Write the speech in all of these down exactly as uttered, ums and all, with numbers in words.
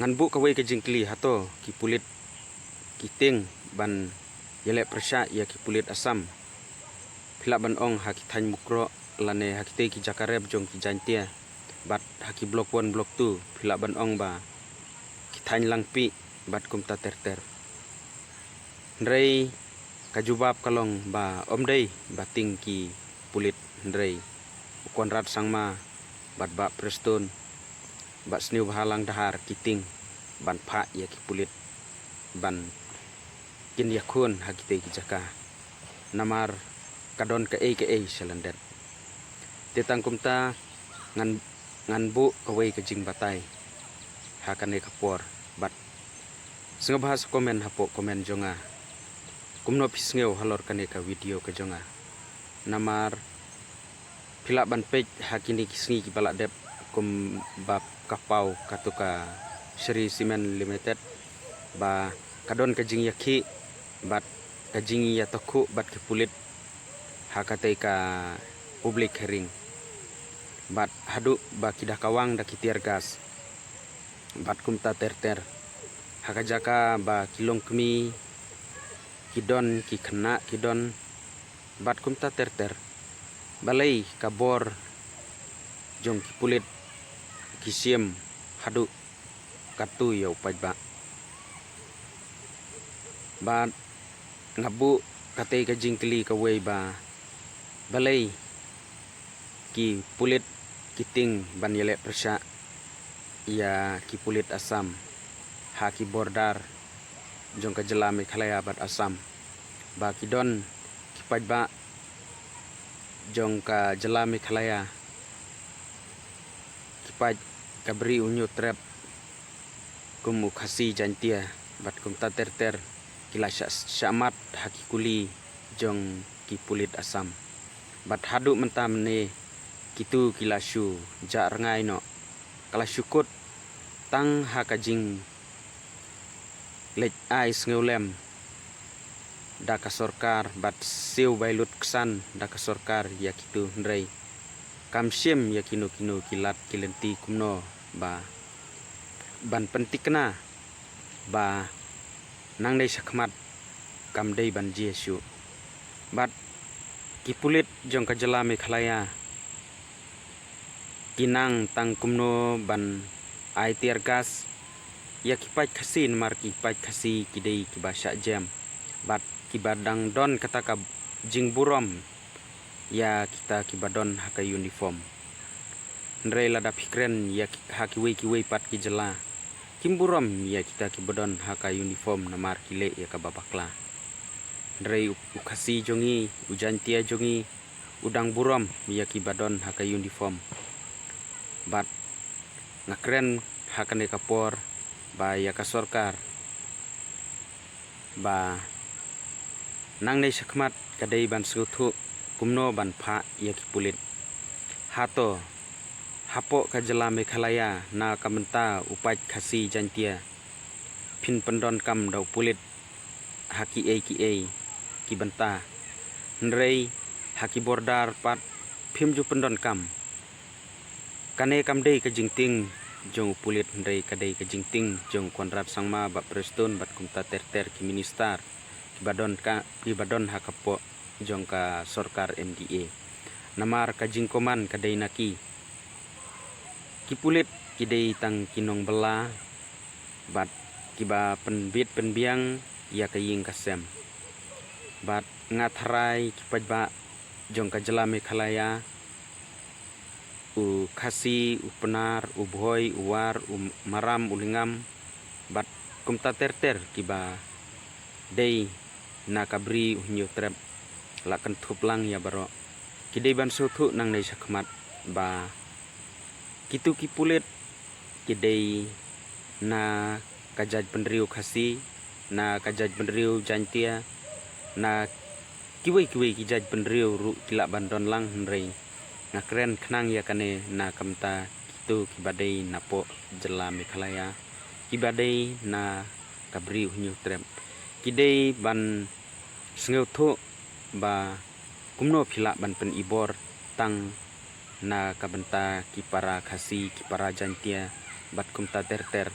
Ngan buh kawei ka jingkylli, hato ki pulit ki tieng ban ïaleh pyrshah ïa ki pulit Assam? Phi lah ban ong ha ki thaiñ Mukroh lane ha kitei ki jaka rep jong ki Jaiñtia bad ha ki Block One, Block Two, phi lah ban ong ba ki thaiñ Langpih bad kumta ter ter. Hynrei ka jubab ka long ba ym dei ba tieng ki pulit, hynrei u Conrad Sangma bad Bah Prestone, Bah Sniawbhalang Dhar ki tieng ban phah ïa ki pulit ban kin ïakhun ha kitei ki jaka. Namar ka don kaei kaei sha lyndet. Te tang kumta ngan, ngan buh kawei ka jingbatai ha kane ka por bad sngewbha sa comment hapoh comment jong nga kumno phi sngew halor kane ka video ka jong nga. Namar phi lah ban peit ha kine ki sngi kiba la dep, kumba ka paw katu ka Shree Cement Limited ba ka don ka jingïakhih bad ka jingïatakhuh bad ki pulit ha katei ka public hearing. Bad haduh ba ki da kawang da ki tear gas bad kumta ter ter ha ka jaka ba ki longkmie ki don, ki khynnah ki don bad kumta ter ter. Balei ka bor jong ki pulit ki shim haduh katu ïa u paidbah? Bad nga buh katei ka jingkylli kawei ba balei ki pulit ki tieng ban ïaleh pyrshah ïa ki pulit Assam ha ki border jong ka jylla Meghalaya bad Assam, ba ki don ki paidbah jong ka jylla Meghalaya, ki paid ka Bri u Hynñiewtrep kum u Khasi Jaiñtia bad kumta ter ter, ki la shah, shah mad ha ki kuli jong ki pulit Assam. Bad haduh mynta mynne kitu ki la shu jah rngai noh, ka la shu kut tang ha ka jingleit ai sngewlem da ka sorkar bad siew bai lut ksan da ka sorkar ïa kitu, hynrei kam shim ïa kino kino ki lad ki lynti kumno ba ban pynthikna ba nangne shakhmat kam dei ban jia shuh. Bad ki pulit jong ka jylla Meghalaya ki nang tang kumno ban ai tear gas ïa ki paid Khasi, namar ki paid Khasi ki dei kiba shah jem bad kiba dang don kata ka jingburom ïa kita kiba don ha ka uniform. Hynrei lada phi kren ïa ki, ha kiwei kiwei pat ki jylla, kim burom ïa kita kiba don ha ka uniform namar ki leh ïa kaba bakla. Hynrei u, u Khasi jong ngi, u Jaiñtia jong ngi, u dang burom ïa kiba don ha ka uniform. Bad nga kren ha kane ka por ba ïa ka sorkar ba nangne shakhmat ka dei ban sngewthuh kumno ban phah ïa ki pulit. Hato hapoh ka jylla Meghalaya na ka bynta u paid Khasi Jaiñtia phin pyndonkam da u pulit ha kiei kiei ki bynta, hynrei ha ki border pat phim ju pyndonkam? Kane kam dei ka jingtieng jong u pulit, hynrei ka dei ka jingtieng jong u Conrad Sangma, Bah Prestone bad kumta ter ter ki minister kiba don ka, kiba don ha ka poh jong ka sorkar M D A. Namar ka jingkoman ka dei na ki. Ki pulit ki dei tang ki nongbylla bad kiba pynbit pynbiang ïa ka ïing ka sem. Bad nga tharai ki paidbah jong ka jylla Meghalaya, u Khasi, u Pnar, u Bhoi, u War, u Maram, u Lyngngam bad kumta ter ter kiba dei na ka Bri u Hynñiewtrep, la kynthup lang ïa baroh. Ki dei ban sngewthuh nangne shakhmat ba kitu ki pulit ki dei na ka jaitbynriew Khasi, na ka jaitbynriew Jaiñtia, na kiwei kiwei ki jaitbynriew ruh ki lah ban don lang, hynrei nga kren khnang ïa kane na ka bynta kitu kiba dei na poh jylla Meghalaya, kiba dei na ka Bri u Hynñiewtrep. Ki dei ban sngewthuh ba kumno phi lah ban pynibor tang na ka bynta ki para Khasi, ki para Jaiñtia bad kumta ter ter.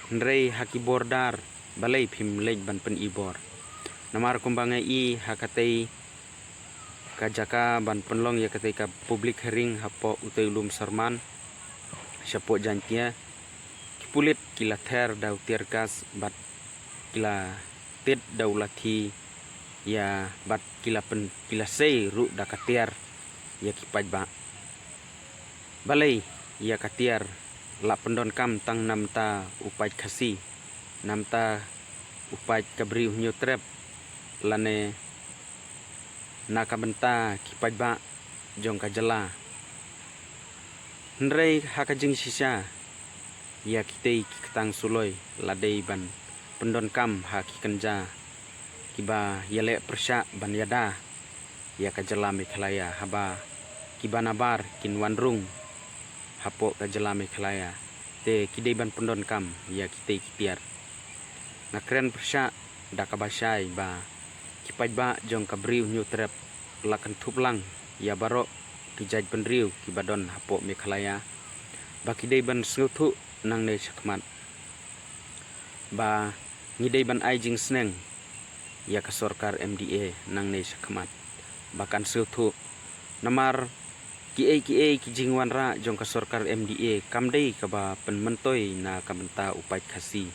Hynrei ha ki border balei phim leit ban pyni bor? Namar kumba nga i ha katei ka jaka ban pynlong ïa katei ka public hearing hapoh utei u lum Sarman shapoh Jaintia, ki pulit ki la ther da u tear gas bad ki la tit da u lathi ïa bad ki la pyn, ki la sei ruh da ka tiar ïa ki paidbah. Balei ïa ka tiar la pyndonkam tang namta u paid Khasi, namta u paid ka Bri u Hynñiewtrep, lane na ka bynta ki paidbah jong ka jylla? Hynrei ha ka jingshisha ïa kitei ki ktang suloi la dei ban pyndonkam ha ki kynja kiba ïaleh pyrshah ban ïada ïa ka jylla Meghalaya, haba kiba nabar kin wan rung hapoh ka jylla Meghalaya, te ki dei ban pyndonkam ïa kitei ki tiar. Nga kren pyrshah da kaba shai ba ki paidbah jong ka Bri u Hynñiewtrep la kynthup lang ïa baroh ki jaitbynriew kiba don hapoh Meghalaya ba ki dei ban sngewthuh nangne shakhmat ba ngi dei ban ai jingsneng ïa ka sorkar M D A nangne shakhmat ba kan sngewthuh. Namar kiei kiei ki jingwanrah jong ka sorkar M D A kam dei kaba pynmyntoi na ka bynta u paid Khasi,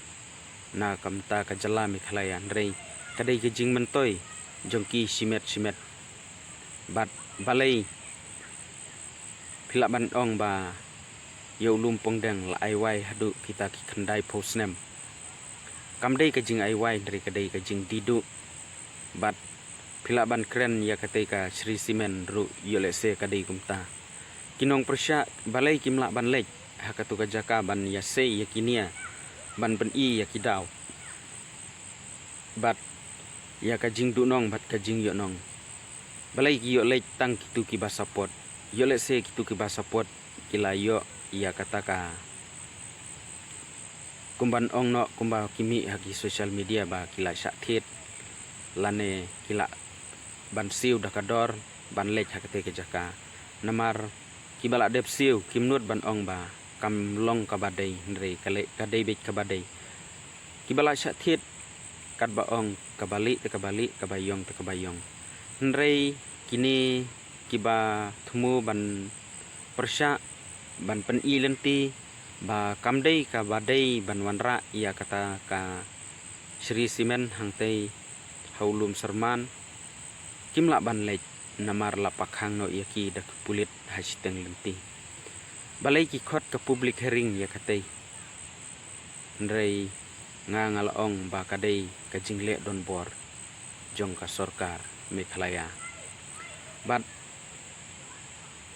na ka bynta ka jylla Meghalaya, hynrei ka dei ka jingmyntoi jong ki shimet shimet. Bad balei phi lah ban ong ba ïa u lum Pongdeng la ai wai haduh kita ki khyndai phew snem? Kam dei ka jingaiwai, hynrei ka dei ka jingdih duh. Bad phi lah ban kren ïa katei ka Shree Cement ruh, ïoh lehse ka dei kumta. Ki nongpyrshah balei kim lah ban leit ha katu ka jaka ban ïasei ïa ki nia, ban pyni ïa ki daw bad ïa ka jingduhnong bad ka jingïohnong? Balei ki ïoh leit tang kitu kiba support? Ïoh lehse kitu kiba support ki la ïoh ïa kata ka, kumban ong noh, kumba ki mih ha ki social media ba ki la shah thied, lane ki lah ban siew da ka dor ban leit ha katei ka jaka. Namar kiba la dep siew kim nud ban ong ba kam long kaba dei, hynrei ka leh, ka dei beit kaba dei. Kiba la shah thied, katba ong, kaba lieh te kaba lieh, kaba ïong te kaba ïong. Hynrei kine kiba thmu ban pyrshah, ban pyni lynti ba kam dei kaba dei ban wanrah ïa kata ka Shree Cement hangtei ha u lum Sarman, kim lah ban leit namar la pakhang noh ïa ki da ki pulit ha shiteng lynti. Balei ki khot ka public hearing ïa katei? Hynrei nga, nga la ong ba ka dei ka jingleh donbor jong ka sorkar Meghalaya. Bad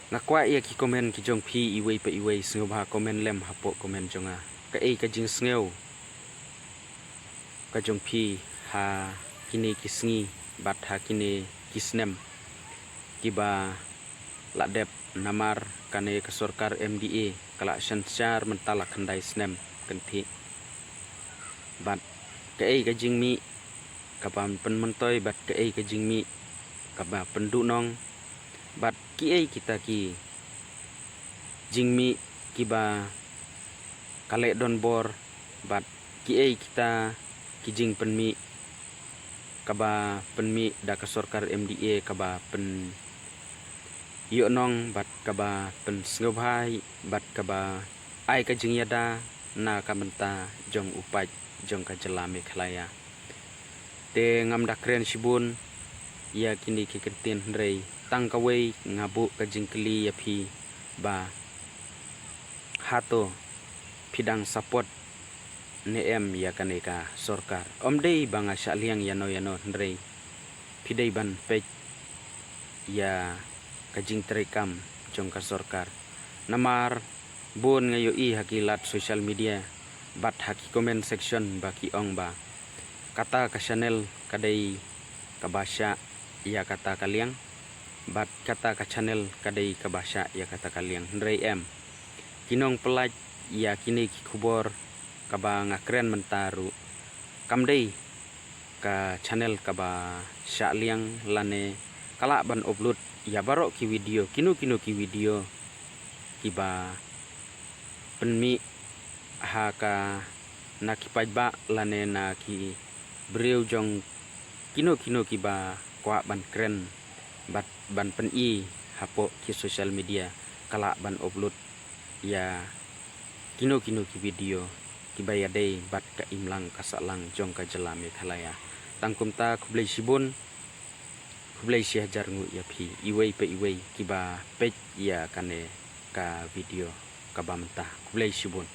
nga kwah ïa ki comment ki jong phi iwei pa iwei, sngewbha comment lem hapoh comment jong nga. Kaei ka jingsngew ka jong phi ha kine ki sngi bad ha kine ki snem kiba la dep, namar kane ka sorkar M D A ka la synshar mynta la khyndai snem kynthih. Bad kaei ka jingmih kaba pynmyntoi bad kaei ka jingmih kaba pynduhnong, bad kiei kita ki jingmih kiba ka leh donbor, bad kiei kita ki jingpynmih kaba pynmih da ka sorkar M D A kaba pynïohnong bad kaba pynsngewbha bad kaba ai ka jingïada na ka bynta jong u paid jong ka jylla Meghalaya. Te ngam da kren shibun ïa kine ki kyntien, hynrei tang kawei nga buh ka jingkylli ïa phi ba hato phi dang support ne em ïa kane ka sorkar? Ym dei ba nga shah liang ïano ïano, hynrei phi dei ban peit ïa ka jingtrei kam jong ka sorkar. Namar bun nga ïohi ha ki lad social media bad ha ki comment section ba ki ong ba kata ka channel ka dei kaba shah ïa kata ka liang, bad kata ka channel ka dei kaba shah ïa kata ka liang. Hynrei em, ki nongpyllait ïa kine ki khubor kaba nga kren mynta ruh, kam dei ka channel kaba shah liang lane ka lah ban upload ïa baroh ki video, kino kino ki video kiba pynmih ha ka na ki paidbah lane na ki briew jong kino kino kiba kwah ban kren bad ban pyni hapoh ki social media, ka lah ban upload ïa kino kino ki video kiba ïadei bad ka imlang ka sahlang jong ka jylla Meghalaya. Tang kumta, khublei shibun, khublei shihajar nguh ïa phi iwei pa iwei kiba peit ïa kane ka video kaba mynta. Khublei shibun.